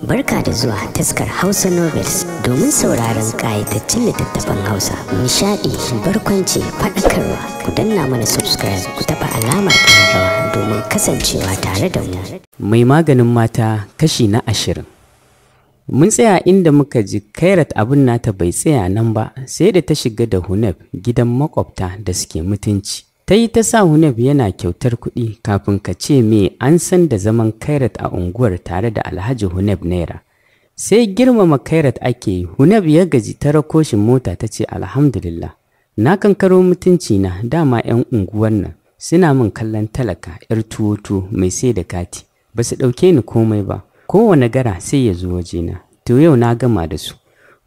Barka da zuwa taskar Hausa Novels domin sauraron ƙayataccen littattafan Hausa, nishaɗi, barkwanci, faɗakarwa. Ku danna mana subscribe, ku taɓa alamar ƙararrawa domin kasancewa tare da mu. Mai maganin mata kashi na 20. Mun tsaya inda muka ji Kairat abin nata bai tsaya nan ba, sai da ta shiga da Hunef gidan makwabta da suke mutunci. Ta yi ta sa Hunef yana kyautar kuɗi kafin ka ce me an san da zaman Kairat a unguwar tare da Alhaji Hunef Naira. Sai girmama Kairat ake yi, Hunef ya gaji ta rako shi mota ta ce alhamdulillah. Na kankaro mutunci na, dama 'yan unguwar nan suna min kallon talaka 'yar tuwo-tuwo mai sai da kati. Ba su ɗauke ni komai ba, kowane gara sai ya zo wajena. To yau na gama da su.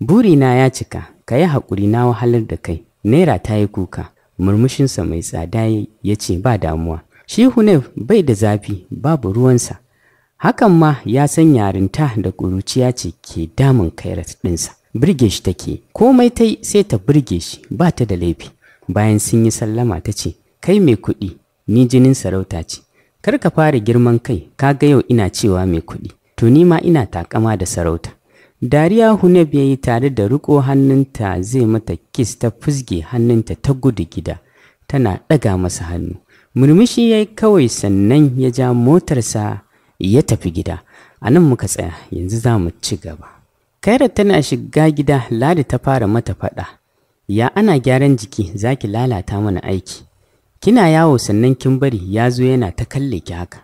Burina ya cika, ka yi haƙuri na wahalar da kai. Naira ta yi kuka. Murmushinsa mai tsada ya ce ba damuwa. Shi Hunef bai da zafi, babu ruwansa. Hakan ma ya san yarinta da ƙuruciya ce ke damun Kairat ɗinsa. Birge shi take, komai ta yi sai ta birge shi, ba ta da laifi. Bayan sun yi sallama ta ce, kai mai kuɗi, ni jinin sarauta ce. Kar ka fara girman kai, ka ga yau ina cewa mai kuɗi, to ni ma ina takama da sarauta. Dariya Hunef ya yi tare da riƙo hannunta zai mata kis, ta fusge hannunta ta gudu gida, tana ɗaga masa hannu. Murmushi ya yi kawai sannan ya ja motarsa ya tafi gida. A nan muka tsaya, yanzu za mu ci gaba. Kairat tana shiga gida, Ladi ta fara mata faɗa. Ya ana gyaran jiki, za ki lalata mana aiki. Kina yawo sannan kin bari ya zo yana ta kalle ki haka.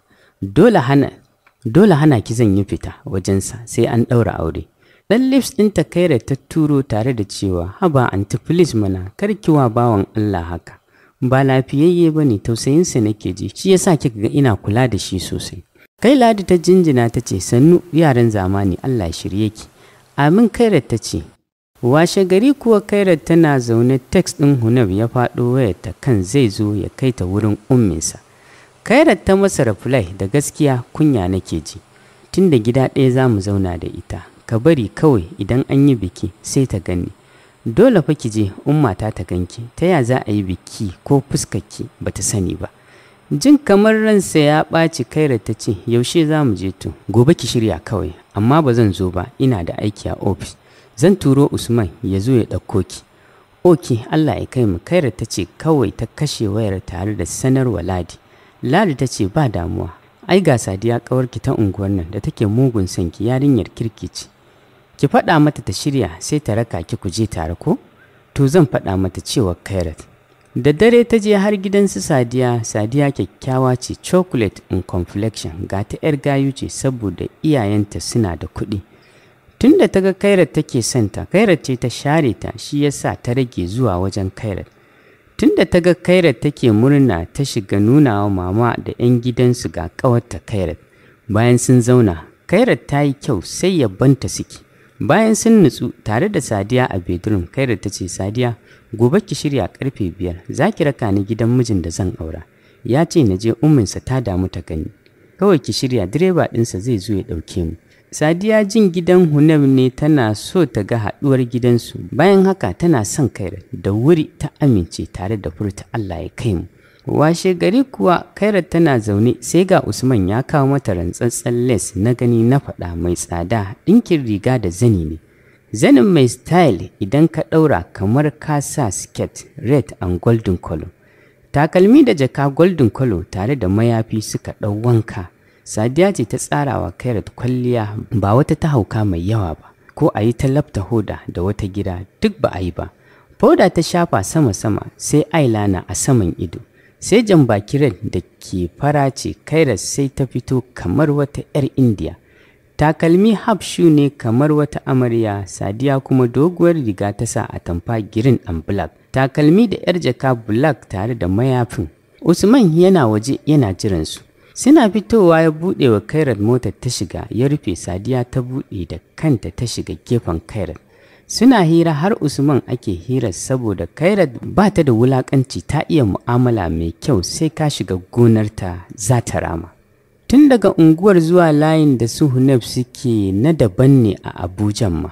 Dole hana ki zan yi fita wajensa sai an ɗaura aure. Ɗan lips ɗinta Kairat ta turo tare da cewa haba anti please mana, kar ki wa bawan Allah haka. Ba lafiyayye ba ne, tausayinsa nake ji, shi yasa kika ga ina kula da shi sosai. Kai Ladi ta jinjina ta ce sannu yaran zamani, Allah shirye ki. Amin Kairat ta ce. Washe gari kuwa Kairat tana zaune, text ɗin Hunef ya faɗo wayarta kan zai zo ya kai ta wurin umminsa. Kairat ta masa reply da gaskiya kunya nake ji, tunda gida ɗaya za mu zauna da ita. Ka bari kawai idan an yi biki sai ta gani. Dole fa ki je ummata ta ganki, ta ya za a yi biki ko fuskarki ba ta sani ba. Jin kamar ransa ya ɓaci, Kairat ta ce yaushe za mu je to? Gobe ki shirya kawai, amma ba zan zo ba, ina da aiki a ofis. Zan turo Usman ya zo ya ɗauko ki. Ok, Allah ya kai mu, Kairat ta ce kawai ta kashe wayar tare da sanarwa Ladi. Ladi ta ce ba damuwa, ai ga Sadiya ƙawarki ta unguwar nan da take mugun son ki, yarinyar kirki ce. Ki faɗa mata ta shirya sai ta raka ki ku je tare ko? To zan faɗa mata cewa Kairat. Da dare ta je har gidan su Sadiya. Sadiya kyakkyawa ce, chocolate in complexion, ga ta 'yar gayu ce saboda iyayenta suna da kuɗi. Tunda ta ga Kairat take son ta, Kairat ce ta share ta, shi yasa ta rage zuwa wajen Kairat. Tunda ta ga Kairat take murna, ta shiga nuna wa mama da 'yan gidansu ga ƙawarta Kairat. Bayan sun zauna, Kairat ta yi kyau sai yabanta suke. Bayan sun nutsu tare da Sadiya a bedroom, Kairat ta ce Sadiya, gobe ki shirya karfe 5, za ki raka ni gidan mijin da zan aura. Ya ce na je umminsa ta damu ta gani. Kawai ki shirya, direba ɗinsa zai zo ya ɗauke mu. Sadiya jin gidan Hunef ne, tana so ta ga haɗuwar gidansu. Bayan haka tana son Kairat, da wuri ta amince tare da furta Allah ya kai mu. Washe gari kuwa Kairat tana zaune sai ga Usman ya kawo mata rantsatsen les na gani na faɗa mai tsada, ɗinkin riga da zani ne. Zanin mai style idan ka ɗaura kamar ka sa skirt red and golden color. Takalmi da jaka golden color tare da mayafi suka ɗau wanka. Sadiya ce ta tsarawa Kairat kwalliya, ba wata ta hauka mai yawa ba, ko a yi ta lafta hoda da wata gira duk ba a yi ba. Foda ta shafa sama-sama sai eyeliner a saman ido. Sai jan baki red da ke fara ce, Kairat sai ta fito kamar wata 'yar Indiya. Takalmi half shoe ne kamar wata amarya. Sadiya kuma doguwar riga ta sa atamfa green and black. Takalmi da 'yar jaka black tare da mayafin. Usman yana waje yana jiran su. Suna fitowa ya buɗe wa Kairat motar ta shiga, ya rufe. Sadiya ta buɗe da kanta ta shiga gefen Kairat. Suna hira har Usman ake hira saboda Kairat ba ta da wulaƙanci, ta iya mu'amala mai kyau, sai ka shiga gonarta za ta rama. Tun daga unguwar zuwa layin da su Hunef suke na daban ne a Abuja ma.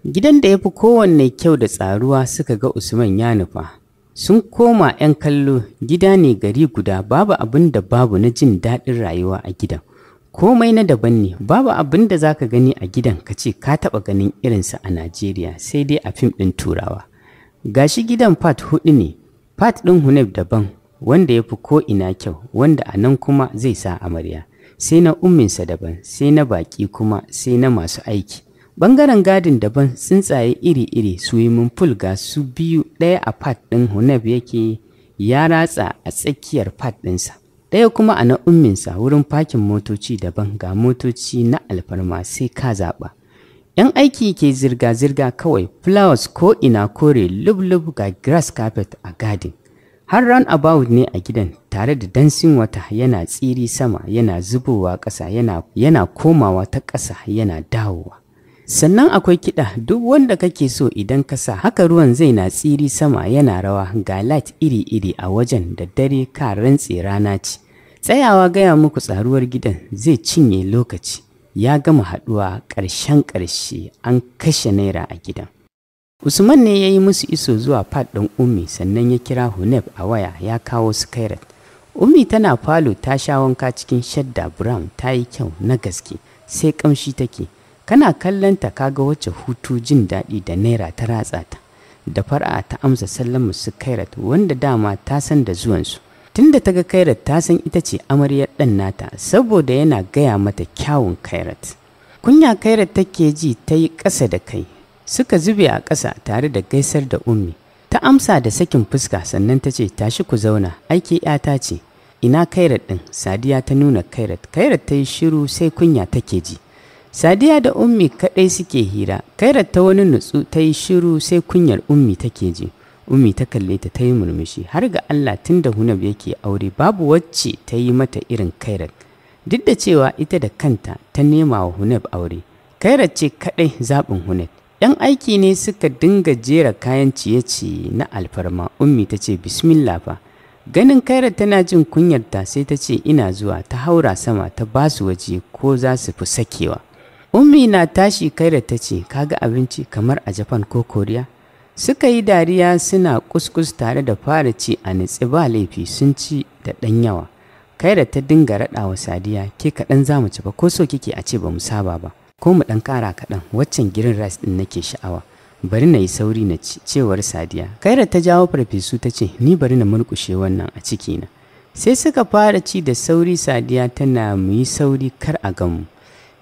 Gidan da ya fi kowanne kyau da tsaruwa suka ga Usman ya nufa. Sun koma 'yan kallo, gida ne gari guda, babu abin da babu na jin daɗin rayuwa a gidan. Komai na daban ne, babu abin da za ka gani a gidan ka ce ka taɓa ganin irinsa a Najeriya sai dai a fim ɗin Turawa. Gashi gidan fat huɗu ne, fat ɗin Hunef daban wanda ya fi ko'ina kyau, wanda a nan kuma zai sa amarya, sai na umminsa daban, sai na baƙi kuma sai na masu aiki. Ɓangaren gadin daban, tsuntsaye iri-iri, swimming pool ga su biyu, ɗaya a fat ɗin Hunef yake ya ratsa a tsakiyar fat ɗinsa. Ɗaya kuma a na umminsa. Wurin fakin motoci daban, ga motoci na alfarma sai ka zaɓa. ‘Yan aiki ke zirga-zirga kawai, flowers ko ina kore lub-lub, ga grass carpet a garden. Har roundabout ne a gidan tare da dancing water yana tsiri sama yana zubowa ƙasa yana komawa ta ƙasa yana dawowa. Sannan akwai kiɗa duk wanda kake so, idan ka sa haka ruwan zai na tsiri sama yana rawa, ga light iri-iri a wajen, da dare ka rantse rana ce. Tsayawa gaya muku tsaruwar gidan zai cinye lokaci. Ya gama haɗuwa ƙarshen ƙarshe, an kashe naira a gidan. Usman ne ya yi musu iso zuwa fat ɗin Ummi, sannan ya kira Hunef a waya ya kawo su Kairat. Ummi tana falo ta sha wanka cikin shadda brown, ta yi kyau na gaske, sai ƙamshi take. Kana kallon ta kaga wacce hutu, jin daɗi da naira ta ratsa ta. Da fara'a ta amsa sallama su Kairat, wanda dama ta san da zuwansu. Tunda ta ga Kairat ta san ita ce amaryar ɗan nata, saboda yana gaya mata kyawun Kairat. Kunya Kairat take ji, ta yi ƙasa da kai. Suka zube a ƙasa tare da gaisar da Ummi. Ta amsa da sakin fuska, sannan ta ce, "Tashi ku zauna, aiki ‘yata ce. Ina Kairat ɗin?" Sadiya ta nuna Kairat. Kairat ta yi shiru, sai kunya take ji. Sadiya da Ummi kaɗai suke hira. Kairat ta wani nutsu ta yi shiru, sai kunyar Ummi take ji. Ummi ta kalle ta ta yi murmushi. Har ga Allah, tun da Hunab yake aure babu wacce ta yi mata irin Kairat. Duk da cewa ita da kanta ta nema wa Hunab aure, Kairat ce kaɗai zaɓin Hunab. ‘Yan aiki ne suka dinga jera kayan ciye-ciye na alfarma. Ummi ta ce, "Bismillah fa." Ganin Kairat tana jin kunyarta sai ta ce, "Ina zuwa." Ta haura sama ta ba su waje ko za su fi sakewa. Ummi na tashi Kairat ta ce, "Kaga abinci kamar a Japan ko Koriya?" Suka yi dariya suna kuskus tare da fara ci a nitsi, ba laifi sun ci da ɗan yawa. Kairat ta dinga raɗa wa Sadiya, "Ke, kaɗan za mu ci ba, ko so kike a ce ba mu saba ba? Ko mu ɗan ƙara kaɗan, waccan green rice ɗin nake sha'awa. Bari na yi sauri na ci," cewar Sadiya. Kairat ta jawo farfesu ta ce, "Ni bari na murƙushe wannan a cikina." Sai suka fara ci da sauri, Sadiya tana, "Mu yi sauri kar a gamu."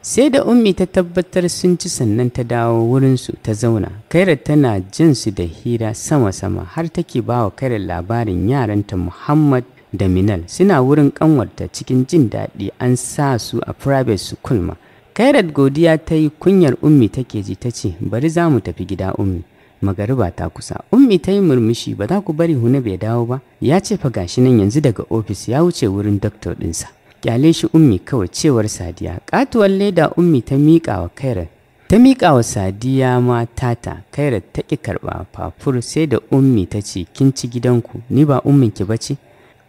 Sai da Ummi ta tabbatar sun ci sannan ta dawo wurinsu ta zauna. Kairat tana jin su da hira sama-sama, har take ba wa Kairat labarin yaranta Muhammad da Minal suna wurin ƙanwarta cikin jin daɗi, an sa su a private school ma. Kairat godiya ta yi, kunyar Ummi take ji, ta ce, "Bari za mu tafi gida, Ummi. Magariba ta kusa." Ummi ta yi murmushi, "Ba za ku bari Hunab ya dawo ba? Ya ce fa gashi nan yanzu daga ofis ya wuce wurin doctor ɗinsa." "Kyale shi Ummi kawai," cewar Sadiya. Katuwar leda Ummi ta miƙa wa Kairat. Ta miƙa wa Sadiya ma tata, Kairat ta ƙi karɓa fafur, sai da Ummi ta ce, "Kin ci gidanku, ni ba umminki ba ce?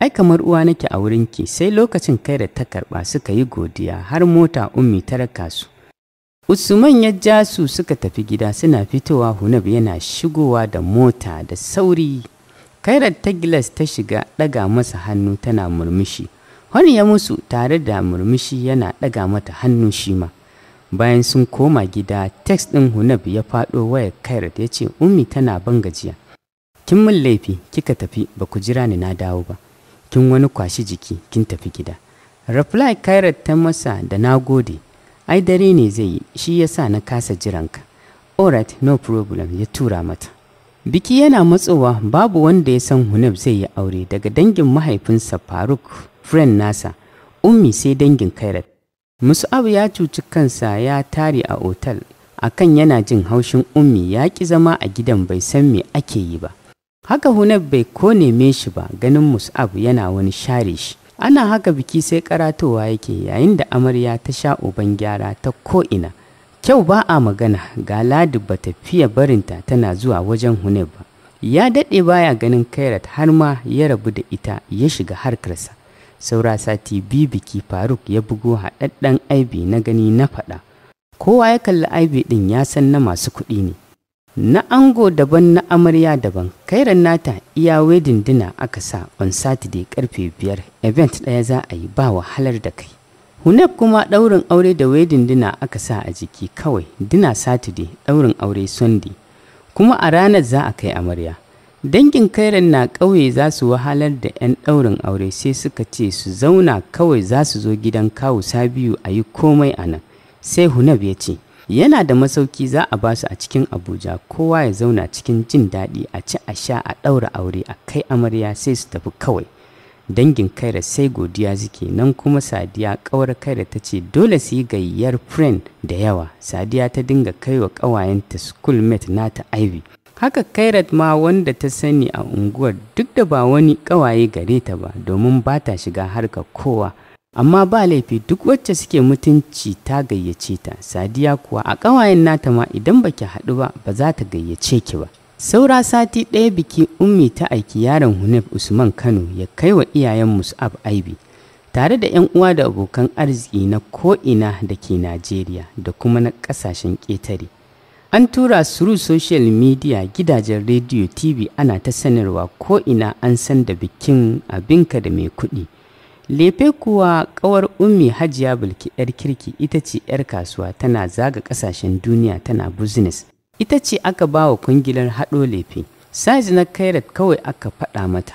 Ai kamar uwa nake a wurinki." Sai lokacin Kairat ta karɓa, suka yi godiya, har mota Ummi ta raka su. Usman ya ja su suka tafi gida. Suna fitowa Hunab yana shigowa da mota da sauri. Kairat ta gilas ta shiga ɗaga masa hannu tana murmushi. Hon ya musu tare da murmushi yana ɗaga mata hannu shi ma. Bayan sun koma gida, text ɗin Hunab ya faɗo wayar Kairat, ya ce, "Ummi tana ban gajiya. Kin min laifi kika tafi ba ku jira ni na dawo ba. Kin wani kwashi jiki kin tafi gida." Reply Kairat ta masa da, "Na gode. Ai dare ne zai yi shi yasa na kasa jiranka. Alright, no problem," ya tura mata. Biki yana matsowa, babu wanda ya san Hunab zai yi aure daga dangin mahaifinsa Faruk, friend nasa, Ummi, sai dangin Kairat. Mus'ab ya cuci kansa ya tare a otal akan yana jin haushin Ummi, ya ƙi zama a gidan, bai san me ake yi ba. Haka Hunab bai ko neme shi ba, ganin Mus'ab yana wani share shi. Ana haka biki sai karatowa yake, yayin da amarya ta sha uban gyara ta ko'ina. Kyau ba a magana, ga Ladi ba ta fiye barinta tana zuwa wajen Hunab ba. Ya daɗe baya ganin Kairat, har ma ya rabu da ita ya shiga harkarsa. Saura sati 2 biki, Faruk ya bugo haɗaɗɗen aibi na gani na faɗa. Kowa ya kalli aibi ɗin ya san na masu kuɗi ne. Na ango daban, na amarya daban. Kairan nata iya wedding dinner aka sa on Saturday karfe 5, event ɗaya za a yi ba wahalar da kai. Hunef kuma ɗaurin aure da wedding dinner aka sa a jiki kawai, dinner Saturday, ɗaurin aure Sunday. Kuma a ranar za a kai amarya. Dangin Kairan na ƙauye za su wahalar da 'yan ɗaurin aure, sai suka ce su zauna kawai, za su zo gidan kawu Sabiu a yi komai a nan. Sai Hunab ya ce, yana da masauki za a ba su a cikin Abuja, kowa ya zauna cikin jin daɗi, a ci a sha a ɗaura aure a kai amarya sai su tafi kawai. Dangin Kaira sai godiya suke nan. Kuma Sadiya ƙawar Kaira ta ce dole su yi gayyar friend da yawa. Sadiya ta dinga kai wa ƙawayenta, schoolmate nata Ivy. Haka Kairat ma, wanda ta sani a unguwar, duk da ba wani ƙawaye gare ta ba domin ba ta shiga harkar kowa. Amma ba laifi, duk wacce suke mutunci ta gayyace ta. Sadiya kuwa a ƙawayen nata ma idan baki haɗu ba, ba za ta gayyace ki ba. Saura sati ɗaya biki, Ummi ta aiki yaron Hunef Usman Kano ya kai wa iyayen Mus'ab Aibi, tare da 'yan uwa da abokan arziki na ko'ina da ke Najeriya da kuma na ƙasashen ƙetare. An tura through social media, gidajen rediyo, TV, ana ta sanarwa ko'ina an san da bikin abinka da mai kuɗi. Lefe kuwa ƙawar Ummi Hajiya Bilki 'yar kirki, ita ce 'yar kasuwa, tana zaga ƙasashen duniya tana business. Ita ce aka ba wa kwangilar haɗo lefe. Size na Kairat kawai aka faɗa mata.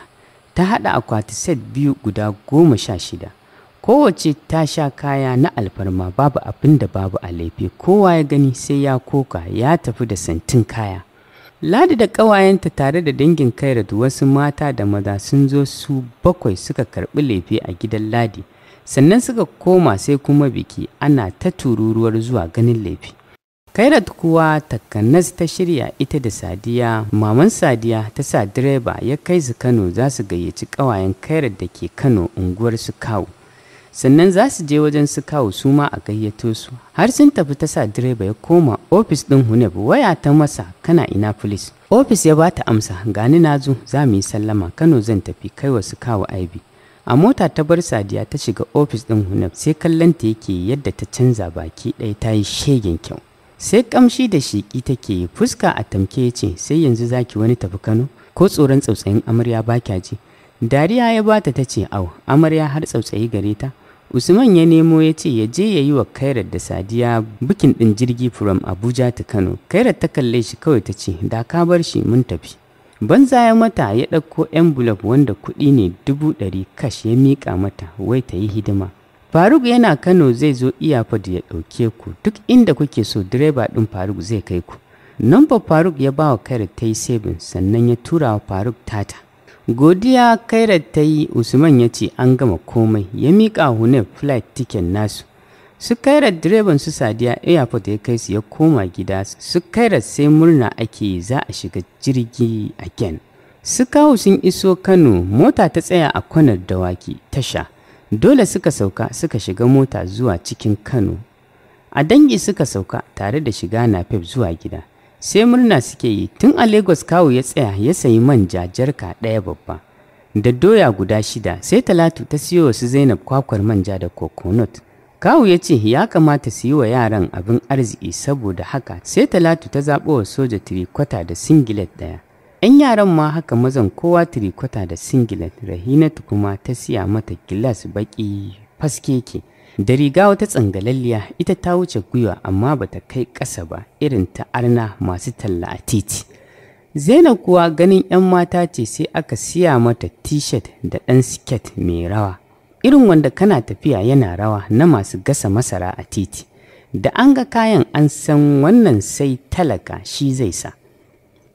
Ta haɗa akwati set biyu guda 16. Kowace ta sha kaya na alfarma, babu abin da babu a lefe, kowa ya gani sai ya koka ya tafi da santin kaya. Ladi da ƙawayenta tare da dangin Kairat, wasu mata da maza, sun zo su bakwai suka karɓi lefe a gidan Ladi. Sannan suka koma, sai kuma biki ana ta tururuwar zuwa ganin lefe. Kairat kuwa takanas ta shirya ita da Sadiya, maman Sadiya ta sa direba ya kai su Kano, za su gayyaci ƙawayen Kairat da ke Kano, unguwar su Kawu. Sannan za su je wajen su Kawu su ma a gayyato su. Har sun tafi ta sa direba ya koma ofis ɗin Hunef, waya ta masa, "Kana ina, please?" Ofis ya ba ta amsa, "Gani na zo, za mu yi sallama, Kano zan tafi kai wa su Kawu aibi." A mota ta bar Sadiya ta shiga ofis ɗin Hunef, sai kallonta yake yadda ta canza baki ɗaya, ta yi shegen kyau. Sai kamshi da sheƙi take yi, fuska a tamke, ya ce, "Sai yanzu zaki wani tafi Kano, ko tsoron tsautsayin amarya ba kya ji?" Dariya ya bata, ta ce, "Au, amarya har tsautsayi gare ta?" Usman ya nemo, ya ce ya je ya yi wa Kairat da Sadiya booking ɗin jirgi from Abuja ta Kano. Kairat ta kalle shi kawai, ta ce, "Da ka bar shi mun tafi." Banza ya mata, ya ɗauko envelope wanda kuɗi ne 100,000 cash, ya miƙa mata wai ta yi hidima. Faruk yana Kano, zai zo airport ya ɗauke ku, duk inda kuke so direba ɗin Faruk zai kai ku. Number Faruk ya ba wa Kairat ta yi saving, sannan ya tura wa Faruk tata. Godiya Kairat ta yi, Usman ya ce an gama komai, ya miƙa Hunef flight ticket nasu. Su Kairat, direban su Sadiya airport ya kai su, ya koma gida, su Kairat sai murna ake yi za a shiga jirgi again. Su Kawu sun iso Kano, mota ta tsaya a kwanar Dawaki tasha. Dole suka sauka suka shiga mota zuwa cikin Kano. A Dangi suka sauka tare da shiga napep zuwa gida. Sai murna suke yi, tun a Lagos Kawu ya tsaya ya sayi manja jarka ɗaya babba da doya guda shida, sai Talatu ta siyo wasu Zainab kwakwar manja da coconut. Kawu ya ce ya kamata su yi wa yaran abin arziki, saboda haka sai Talatu ta zaɓo wa soja tirikwata da singlet ɗaya. 'Yan yaran ma haka, mazan kowa tirikwata da singlet. Rahinatu kuma ta siya mata gilas baƙi faskeke da riga wata tsangalalliya, ita ta wuce gwiwa amma bata kai ƙasa ba, irin ta arna masu talla a titi. Zainab kuwa ganin 'yan mata ce, sai aka siya mata t-shirt da ɗan siket mai rawa, irin wanda kana tafiya yana rawa, na masu gasa masara a titi. Da an ga kayan an san wannan sai talaka shi zai sa.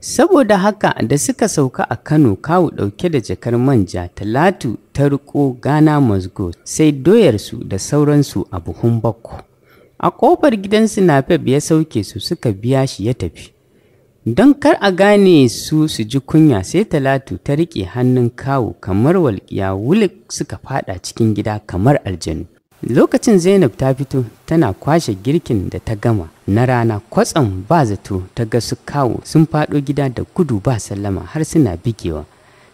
Saboda haka da suka sauka a Kano, Kawu ɗauke da jakar manja, Talatu ta riko Ghana must go, sai doyarsu da sauransu a buhun bakko. A ƙofar gidansu Napep ya sauke su, suka biya shi ya tafi. Don kar a gane su su ji kunya, sai Talatu ta riƙe hannun Kawu, kamar walƙiya wulik suka fada cikin gida kamar aljanu. Lokacin Zainab ta fito tana kwashe girkin da ta gama na rana, kwatsam ba zato ta ga su Kawu sun faɗo gida da gudu ba sallama har suna bigewa.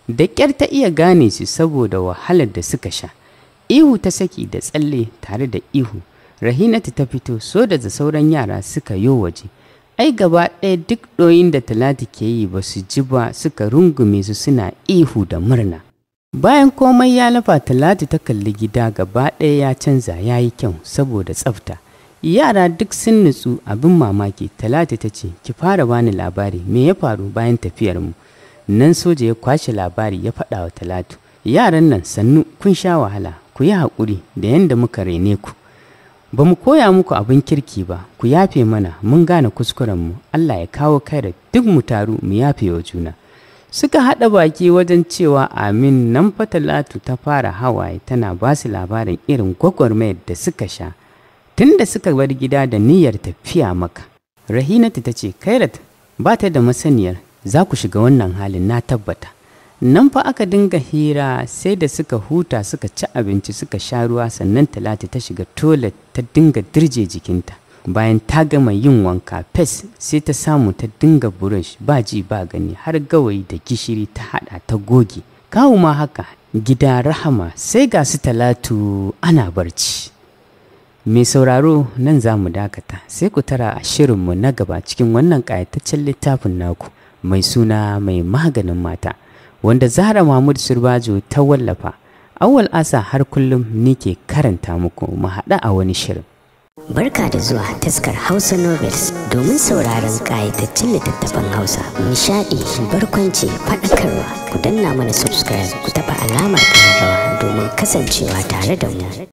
Da ƙyar ta iya gane su saboda wahalar da suka sha. Ihu ta saki da tsalle tare da ihu. Rahinatu ta fito, so da sauran yara suka yo waje. Ai gaba ɗaya duk ɗoyin da Talatu ke yi ba su ji ba, suka rungume su suna ihu da murna. Bayan komai ya lafa, Talatu ta kalli gida gaba ɗaya ya canza, ya yi kyau saboda tsafta. Yara duk sun nutsu, abin mamaki. Talatu ta ce, "Ki fara bani labari, me ya faru bayan tafiyarmu?" Nan soja ya kwashe labari ya faɗa wa Talatu. "Yaran nan sannu, kun sha wahala, ku yi haƙuri da yanda muka raine ku. Ba mu koya muku abin kirki ba, ku yafe mana, mun gane kuskurenmu. Allah ya kawo kai duk mu taru mu yafe wa juna." Suka haɗa baki wajen cewa amin. Nan fa Talatu ta fara hawaye tana ba su labarin irin gwagwarmayar da suka sha tun da suka bar gida da niyyar tafiya Maka. Rahinatu ta ce, "Kairat ba ta da masaniyar za ku shiga wannan halin, na tabbata." Nan fa aka dinga hira sai da suka huta, suka ci abinci, suka sha ruwa, sannan Talatu ta shiga toilet ta dinga dirje jikinta. Bayan ta gama yin wanka fes, sai ta samu ta dinga brush ba ji ba gani, har gawayi da gishiri ta hada ta goge. Kawu ma haka, gida rahama, sai ga su Talatu ana barci. Mai sauraro, nan za mu dakata, sai ku tara a shirinmu na gaba cikin wannan ƙayataccen littafin naku mai suna Mai Maganin Mata, wanda Zahra Mahmud Surbajo ta wallafa. Awwal Asa har kullum ni ke karanta muku, mu haɗu a wani shirin. Barka da zuwa taskar Hausa Novels domin sauraron ƙayataccen littattafan Hausa, nishaɗi, barkwanci, faɗakarwa. Ku danna mana subscribe, ku taɓa alamar ƙararrawa domin kasancewa tare da mu.